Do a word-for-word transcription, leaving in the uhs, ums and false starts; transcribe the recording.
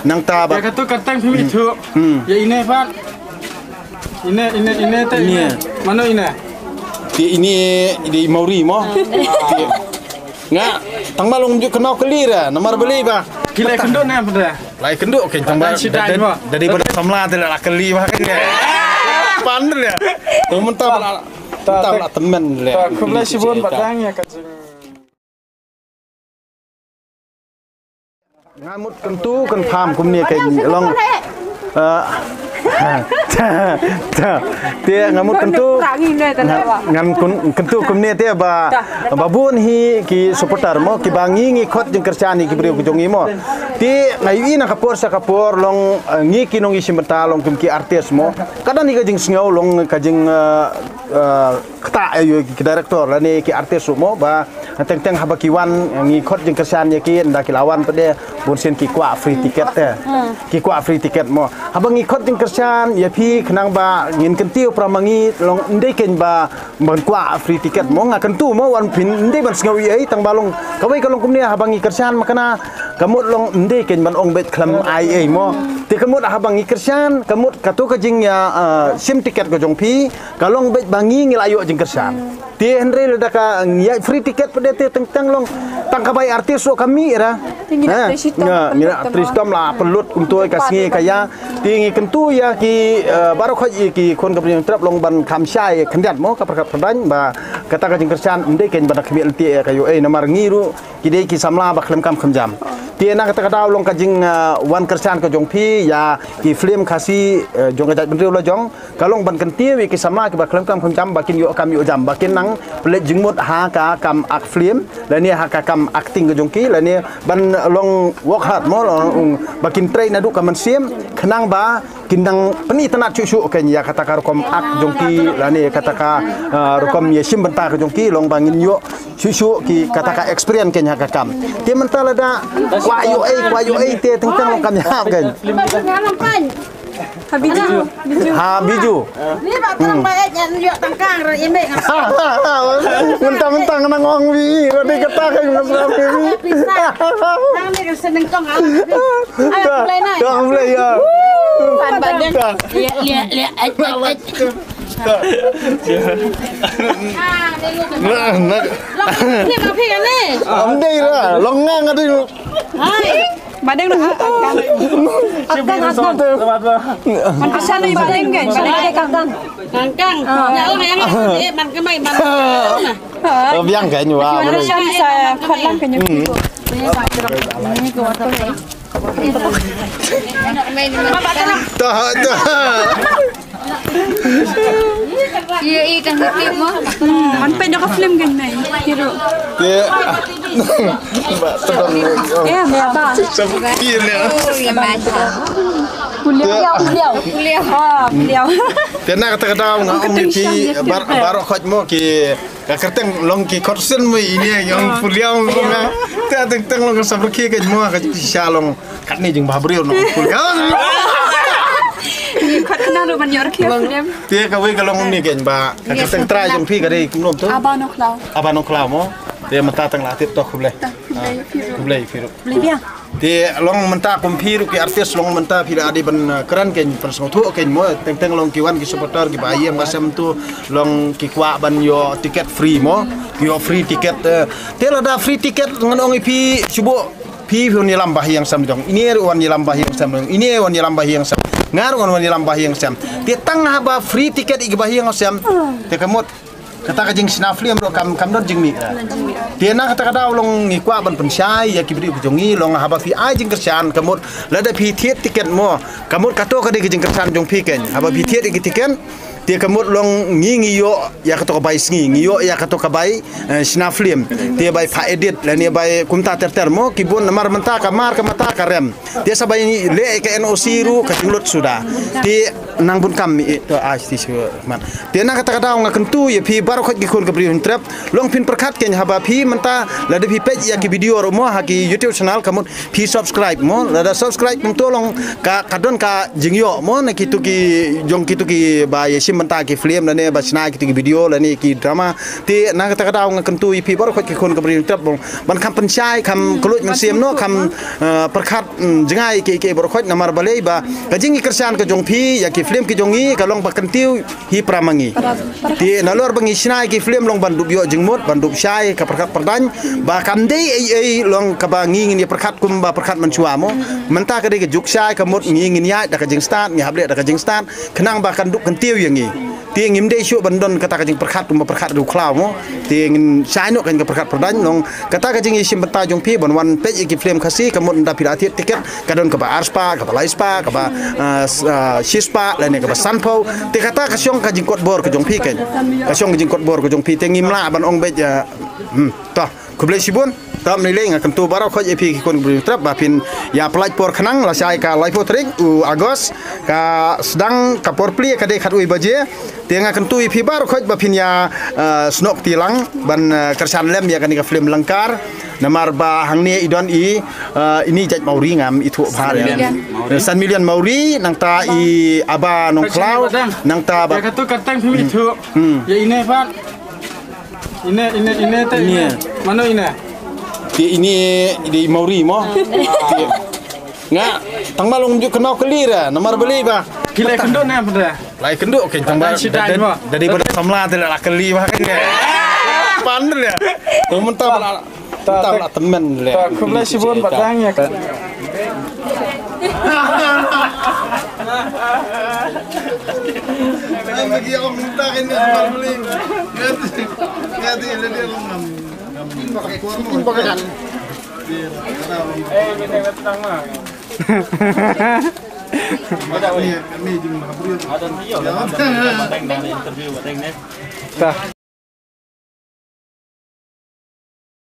Nangta ba. Ya katu katang phi mi thu. Hmm. Ya ine pat. Ine, ine, ine te ine. Mano ine? Te ine, ine i Mauri mo. Te nga tang ba long ju kynmaw kali ra, namar beli ba. Ki lai kynduh ne pada. Lai kynduh ke tang ba. Dan si dan mo. Dari pada samla te la kali ba ke. Pan le. Tu mentah la, mentah la temen le. Khublei shibun ba tang ya ka jing. Nga mut kyntu kynpham kumne ka long. Eh, te nga mut kyntu. Ngan kyntu kumne te ba, ba bun hi ki supporter mo, ki ba ngi ngi khot jingkyrshan hi ki briew ki jong ngi mo. Te nga ïohi na ka por sha ka por long, eh, ngi ki nongïashim bynta long kim ki artist mo. Ka don hi ka jingsngew long ka jing, eh, eh, kata ayu ki director lane ki artist ruh mo ba teng teng haba ki wan ngi khot jingkyrshan ïa ki, nda ki la wan pat de bun sien ki kwah free ticket te. Ki kwah free ticket mo. Haba ngi khot jingkyrshan ïa phi khnang ba ngin kyntiew para ma ngi long ndei kein ba ban kwah free ticket mo, nga kyntu mo wan phin ndei ban sngew ei ei tang ba long kawei ka long kumne haba ngi kyrshan ma kana ka mut long ndei kein ban ong beit khlem ai ei mo. Te ka mut haba ngi kyrshan ka mut katu ka jing ïa, ah, shim ticket ka jong phi. Ka long beit ba ngi ngi la ïoh jingkyrshan. Te hynrei lada ka ngi ïa free ticket pat de te teng teng long tang ka bai artist ruh ka mih ra. Te ngi la trei shitom, ngi la trei shitom la pynlut kumto ka sngi ka ïa. Te ngi kyntu ïa ki, eh, baroh khoit ïa ki khun ka Bri Hynñiewtrep long ban kham shai khyndiat mo ka pyrkhat pyrdain ba kata ka jingkyrshan ym dei kein ban da khmih lynti ïa ka ïoh ei namar ngi ruh ki dei ki samla ba khlem kam khlem jam. Te na kata ka daw long ka jing, eh, wan kyrshan ka jong phi ïa ki film Khasi, eh, jong ka jaitbynriew la jong. Ka long ban kyntiew ïa ki samla kiba khlem kam khlem jam ba kin ïoh kam ïoh jam ba kin nang pynleit jingmut ha ka kam ak film lane ha ka kam acting ka jong ki lane ban long work hard mo long ba kin trei naduh ka mynsiem khnang ba kin nang pynitynnad shuh shuh kein ïa kata ka rukom ak jong ki lane kata ka, ah, rukom ïashim bynta ka jong ki long ba ngin ïoh shuh shuh ki kata ka experience kein ha ka kam. Te mynta lada kwah ïoh ei kwah ïoh ei te teng teng long kam ïahap kein. Ha Biju. Ha Biju. Ni ba tang ba eh ngan ïoh tang kang re ime. Mentang-mentang nang ong wi, wi kata ka ong wi. Pisa. Nang ni ka seneng tong ah. Ayo mulai nai. Dah mulai ya. Pan bandeng. Lihat lihat lihat. Ai ai ai. Nah, nah. Ni ma phi kan ni. Am dei ra, long ngang adi. Hai. Badeng na kang kang. Kang kang kang. Man pisa ni badeng kan. Badeng kang kang. Kang kang. Nya ong yang eh man kemai man. Biang kan wa. Sa khot lang kan. Tah tah. Iya iya kan tip mo. An pen ka film kan mai. Kiro. Te. Ba tadang. Eh, ba ba. Sabukir ne. Kuliah, kuliah, kuliah. Ah, kuliah. Te na kata ka daw nga ong ïa phi baroh khoit mo ki ka kyrteng long ki khot sien mo ine ong kuliah mo nga. Te teng teng long ka sabrki ka mo ka sha long. Katni jingbhabriew nongpul ka. Ni khat kna ruh ban ïoh rkhie film. Te kawei ka long ni kein ba ka kyrteng trai jong phi ka dei kumno to? Aba Nongkhlaw. Aba Nongkhlaw mo. Te mynta tang la tip to khublei. Khublei phi ruh. Khublei biang. Te long mynta kum phi ruh ki artist long mynta phi la dei ban, eh, kren kein pynsngewthuh kein mo teng teng long ki wan ki supporter ki ba ïeng ba sem to long ki kwah ban ïoh ticket free mo. Ïoh free ticket, eh. Te lada free ticket ngan ong ïa phi shu buh Phi phi wan ïalam ba ha ïing sem jong. Ine ruh wan ïalam ba ha ïing sem jong. Ine wan ïalam ba ha ïing sem. Nga ruh wan ïalam ba ha ïing sem. Te tang haba free ticket ïa ki ba ha ïing sem. Te ka mut kata ka jingshna film ruh kam kam don jingmih. Te na kata ka daw long ngi kwah ban pynshai ïa ki briew ki jong ngi long haba phi ai jingkyrshan ka mut lada phi thied ticket mo. Ka mut kato ka dei ka jingkyrshan jong phi kein. Haba phi thied ïa ki ticket Te ka mut long ngi ngi ïoh ïa kato ka bai sngi, ngi ïoh ïa kato ka bai, eh, shna film. Te bai pha edit lane bai kumta ter ter mo, ki bun namar mynta ka mar ka mata ka rem. Te sa bai leh ka N O C ruh ka jinglut suda. Te nang bun kam, eh, to ai ti shu man. Te na kata ka daw nga kyntu ïa phi baroh khoit ki khun ka Bri Hynñiewtrep. Long phin pyrkhat kein haba phi mynta lada phi peit ïa ki video ruh mo ha ki YouTube channel ka mut phi subscribe mo, lada subscribe kumto long ka, ka don ka jingïoh mo na kitu ki jong kitu ki ba ïashim Mynta ki film lane ba shna kito ki video lane ki drama. Te na kata ka daw nga kyntu ïa phi baroh khoit ki khun ka Bri Hynñiewtrep ban kham pynshai, kham kylluid mynsiem noh, kham, eh, pyrkhat, mm, jngai ki, ki baroh khoit, namar balei ba ka jingïakyrshan ka jong phi ïa ki film ki jong ngi ka long ba kyntiew hi para ma ngi. Te nalor ba ngi shna ïa ki film long ban dup ïoh jingmut, ban dup shai ka pyrkhat pyrdaiñ, ba kam dei ei ei long kaba ngi ngin ïa pyrkhat kumba pyrkhat mynshuwa mo. Mynta ka dei ka juk shai ka mut ngi ngin ïaid da ka jingstad, ngi hap leh da ka jingstad, khnang ba kan dup kyntiew ïa ngi. Te ngim dei shuh ban don kata ka jingpyrkhat kumba pyrkhat riewkhlaw mo. Te ngin shai noh ka jingpyrkhat pyrdaiñ, long kata ka jingïashim bynta jong phi ban wan peit ïa ki film Khasi, ka mut ynda phi la thied tiket ka don kaba arspah, kaba laispah, kaba, ah, s-, ah, shispah lane kaba sanphew. Te kata ka shong ka jingkot bor ka jong phi kan. Ka shong ka jingkot bor ka jong phi, te ngim lah ban ong beit, ah, hmm, to. Khublei shibun. Te mynta lei nga kyntu baroh khoit ïa phi ki khun Bri Hynñiewtrep ba phin ïa pyllait por khnang, lashai ka laiphew tarik u August, ka sdang ka por plie ka dei khatwei baje. Te nga kyntu ïa phi baroh khoit ba phin ïa, eh, snoh kti lang ban, eh, kyrshan lem ïa kane ka film Lyngkar. Namar ba hangne i don i, eh, ini jait Mawri ngam ithuh bha ïa. San Million Mawri. San Million Mawri, nangta i Aba Nongkhlaw, nangta ba. Ïa katu ka tang phi ithuh. Hmm. Ïa ine pat. Ine, ine, ine te, ine. Ine. Mano ine? Te ine, ine Mawri mo. Te nga tang ba long juk kynmaw kali ra, namar balei ba. Ki lai kynduh ne apa dah? Lai kynduh kan tang ba. Dei ba samla te la kali ba kan. Pan le. Tang mynta ba la, mynta ba la tymmen le. Khublei shibun ba tang ïa. Lagi ong mynta kan ni beli. Ngati, ngati le dia long ngam. Kin pakai jan. Eh, ini tenang mah. Ada ni, ini jing mahabri. Ada ni, ada ni, interview, ada ni. Tah.